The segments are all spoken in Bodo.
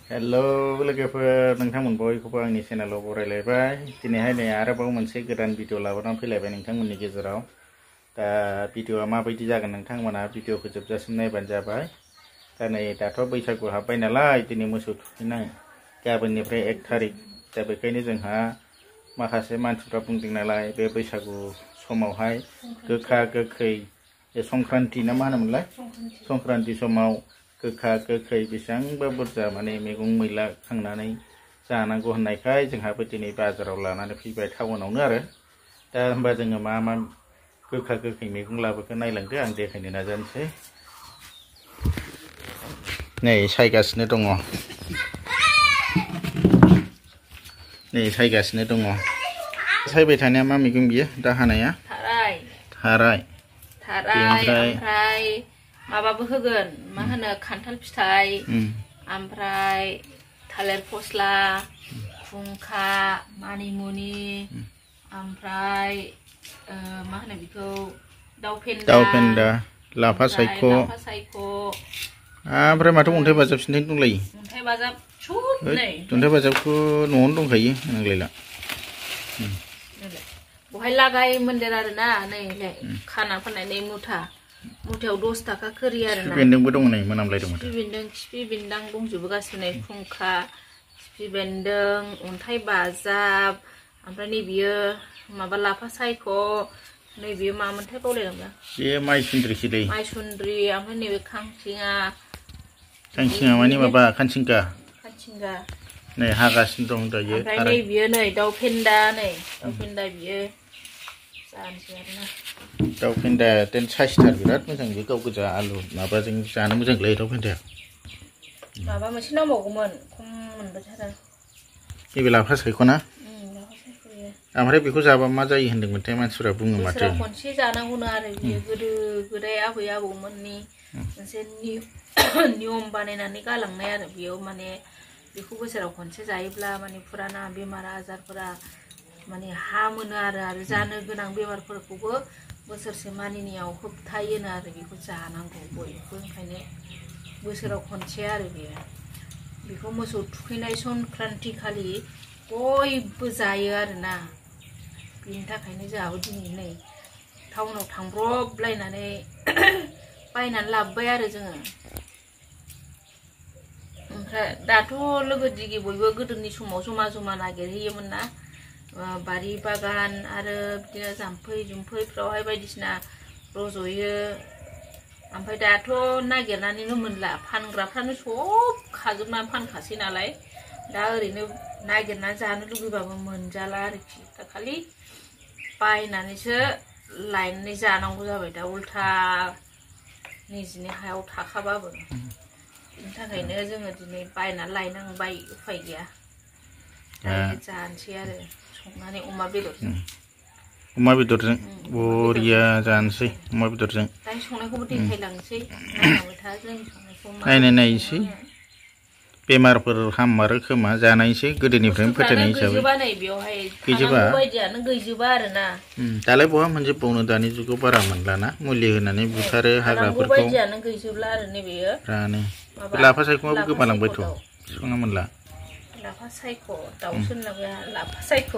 हेलो लोगोफोर नोंथांमोन बयखौबो आंनि चेनेलाव बरायलायबाय दिनैहाय नै आरोबाव मोनसे गोदान भिडिअ लाबोनानै फैलायबाय नोंथांमोननि गेजेराव दा भिडिअआ माबायदि जागोन नोंथांमोना भिडिअखौ जोबजासिम नायबानो जाबाय दा नै दाथ' बैसागु हाबबाय नालाय दिनै मोसौ थुखैनाय गाबोननिफ्राय 1 तारिख दा बेखायनो जोंहा माखासे मानसिफ्रा बुंदों नालाय बे बैसागु समावहाय गोखा गोखै संक्रान्ति ना मा होनोमोनलाय संक्रान्ति समाव गोखा गोखै बेसेबांबा बुरजा माने मैगं मैला खांनानै जानांगौ होननायखाय जोंहाबो दिनै बाजाराव लानानै फैबाय टाउनावनो आरो दा होनबा जोङो मा मा गोखा गोखै मैगं लाबोखो नायलांदो आं देखायनो नाजानोसै नै सायगासिनो दङ नै सायगासिनो दङ सायबाय थानाया मा मैगं बियो दा हानाया थाराय ओमफ्राय माबाबो होगोन मा होनो खान्थाल फिथाइ ओमफ्राय थालिर फस्ला खुंखा मानिमुनि ओमफ्राय मा होनो बेखौ दाउ फेन्दा लाफा सायख' ओमफ्राय माथो अन्थाइ बाजाब सिन्थाय दंलायो अन्थाइ बाजाब अन्थाइ बाजाबखौ न'आवनो दंखायो नांलायला बहाय लागाय मोनदेर आरो ना नै खाना फाननाय नै मुथायाव 10 थाखा खोरि आरो ना बेन्दोंबो दं नै मोनामलायदों खिफि बेन्दों दंजोबो गासिबो नै खुंखा खिफि बेन्दों अन्थाइ बाजाब ओमफ्राय नै बियो माबा लाफा सायख' नै बियो मामोनथाय बावलायलांबाय बे माइसुन्द्रिसोलै माइसुन्द्रि ओमफ्राय नैबे खांखिङा माने माबा खानसिंगा नै हागासिनो दं दायो ओमफ्राय नै बियो नै दाउ फेन्दा बियो जानोसै आरोना दाउ फेन्दा देन साइसथार बिराद मोजां बे गाव गोजा आलु माबाजों जानो मोजांलै दाउ फेन्दाया माबा मोनसे नांबावगौमोन खम मोनबोथारो नैबे लाफा सायख'ना ओमफ्राय बेखौ जाबा मा जायो होनदोंमोनथाय मानसिफोरा बुङो माथो खनसे जानांगौनो आरो बियो गोदो गोदाय आबै आबौमोननि मोनसे नियम बानायनानै गालांनाय आरो बेयाव माने बेखौ बोसोराव खनसे जायोब्ला माने फुराना बेमार आजारफोरा माने हामोनो आरो जानो गोनां बेमारफोरखौबो बोसोरसे मानिनियाव होबथायोनो आरो बेखौ जानांगौ बयबो ओंखायनो बोसोराव खनसे आरो बेखौ मोसौ थुखैनाय संक्रान्ति खालि बयबो जायो आरोना बेनि थाखायनो जोंहाबो दिनै नै टाउनाव थांब्रबलायनानै बायनानै लाबोबाय आरो जोङो ओमफ्राय दाथ' लोगो दिगि बयबो गोदोनि समाव जमा जमा नागिरहैयोमोन ना बारि बागान आरो बिदिनो जाम्फै जुम्फैफ्रावहाय बायदिसिना रज'यो ओमफ्राय दाथ' नागिरनानैनो मोनला फानग्राफ्रानो सब खाजोबनानै फानखासै नालाय दा ओरैनो नागिरनानै जानो लुगैबाबो मोनजाला आरोखि दा खालि बायनानैसो लायनानै जानांगौ जाबाय दा उल्था निजिनि हायाव थाखाबाबो बिनि थाखायनो जोङो दिनै बायनानै लायनांबाय उफाय गैया जानोसै आरो संनानै अमा बेदरजों बरिया जानोसै अमा बेदरजों दानि संनायखौबो देखायलांसै नायलांबाय था जोंनि संनायखौ नायनोसै बेमारफोर हाममारो खोमा जानायसै गोदोनिफ्रायनो फोथायनाय हिसाबै गैजोबा बायदियानो गैजोबा आरोना दालाय बहा मोनजोबबावनो दानि जुगाव बारा मोनलाना मुलि होनानै बुथारो हाग्राफोरखौ बायदियानो गैजोबला आरो नैबेयो रानो लाफा सायख'आबो गोमालांबायथ' बिफाङा मोनला लाफा सायख' दाउसो होनलांबाय लाफा सायख'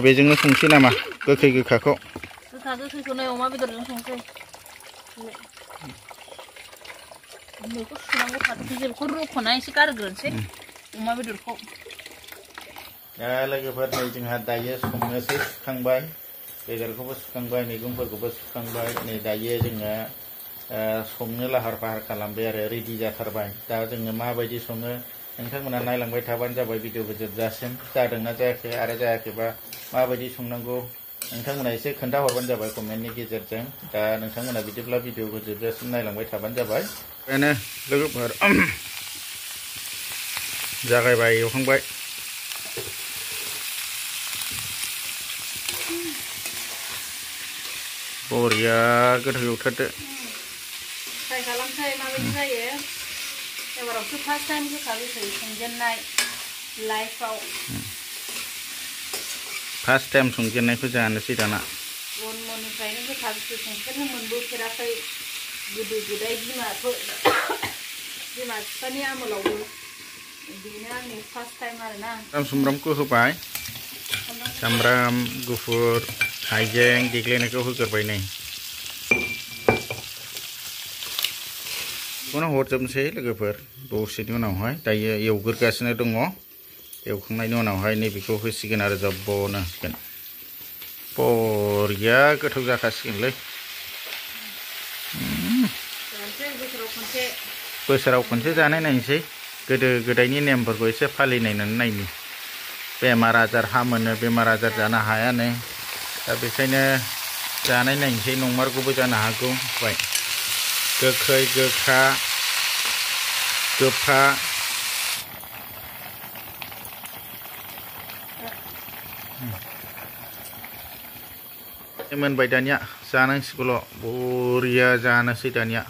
बेजोंनो संसै नामा गोखै गोखाखौ गोखैखौ नै अमा बेदरजों संसै बेखौ सुनांगौ थाथोंसै बेखौ रुख'ना एसे गारग्रोनोसै अमा बेदरखौ दा लोगोफोर नै जोंहा दायो संनोसै सुखांबाय बेदरखौबो सुखांबाय मैगंफोरखौबो सुखांबाय नै दायो जोङो संनो लाहार फाहार खालामबाय आरो रेडि जाथारबाय दा जोङो माबायदि सङो नोंथांमोना नायलांबाय थाबानो जाबाय भिडिअखौ जोबजासिम जादोंना जायाखै आरो जायाखैबा माबायदि संनांगौ नोंथांमोना एसे खोन्थाहरबानो जाबाय कमेन्टनि गेजेरजों दा नोंथांमोना बिदिब्ला भिडिअखौ जोबजासिम नायलांबाय थाबानो जाबाय बेनो लोगोफोर जागायबाय एवखांबाय बरिया गोथाव एवथारदो ट्राइ खालामसै माबायदि जायो एबारावसो फार्स्ट टाइम गोखा गोखै संजेननाय लाइफआव फार्स्ट टाइम संजेननायखौ जानोसै दाना जन्मनिफ्रायनो गोखा गोखै संफेरनो मोनबोफेराखै गोदो गोदाय बिमा बिफानि आमोलावबो बेनो आंनि फार्स्ट टाइम आरोना सामब्रामखौ होबाय सामब्राम गुफुर हाइजें देग्लिनायखौ होग्रोबाय नै बेखौनो हरजोबनोसै लोगोफोर दसेनि उनावहाय दायो एवग्रोगासिनो दङ एवखांनायनि उनावहाय नैबेखौ होसिगोन आरो जब्बनो होसिगोन बरिया गोथाव जाखासिगोनलै बोसोराव खनसे जानाय नायनोसै गोदो गोदायनि नेमफोरखौ एसे फालिनायनानै नायनि बेमार आजार हामोनो बेमार आजार जानो हायानो दा बेखायनो जानाय नायनोसै नंमारगौबो जानो हागौ बाय गोखै गोखा गोफा मोनबाय दानिया जानांसिगौल' बरिया जानोसै दानिया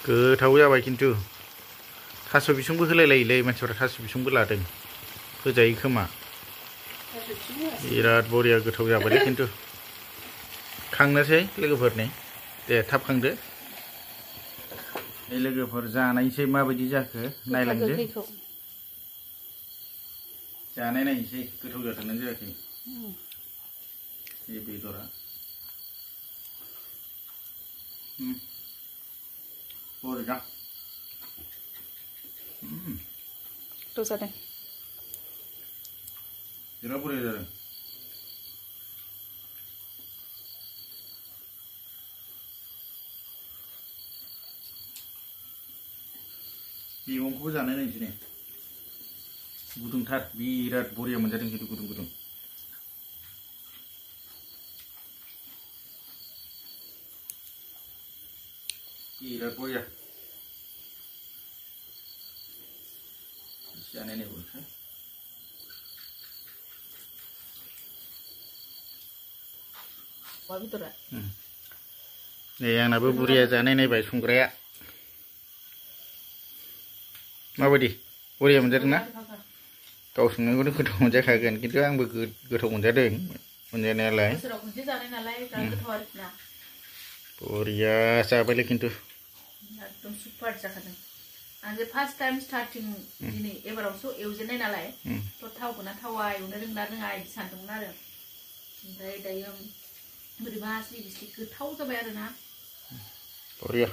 गोथाव जाबाय खिन्थु थास' बिसंबो होलायलायोलै मानसिफ्रा थास' बिसंबो लादों होजायो खोमा बिराद बरिया गोथाव जाबायलै खिन्थु खांनोसै लोगोफोरनि दे थाब खांदो लोगोफोर जानायसै माबायदि जाखो नायलांदो जानाय नायनोसै गोथाव जादोंना जायाखै ये बेदरा बरिया तो जादों बिराद बरिया जादों मैगंखौबो जानाय नायनोसै ने गुदुंथार बिराद बरिया मोनजादों खिन्थु गुदुं गुदुं बिराद बरिया जानाय नायबावनोसै नै आंनाबो बुरिया जानाय नायबाय संग्राया माबायदि बरिया मोनजादोंना गाव संनायखौनो गोथाव मोनजाखागोन खिन्थु आंबो गोथाव मोनजादों मोनजानायालाय बरिया जाबायलै खिन्थु एकदम सुपार जाखादों आं जे फार्स्ट टाइम स्टार्टिं दिनै एबारावसो एवजेननाय नालाय थ' थावगोना थावा एवनो रोंना रोङा बिदि सानदोंमोन आरो ओमफ्राय दायो बोरैबा स्लिम स्लिम गोथाव जाबाय आरोना बरिया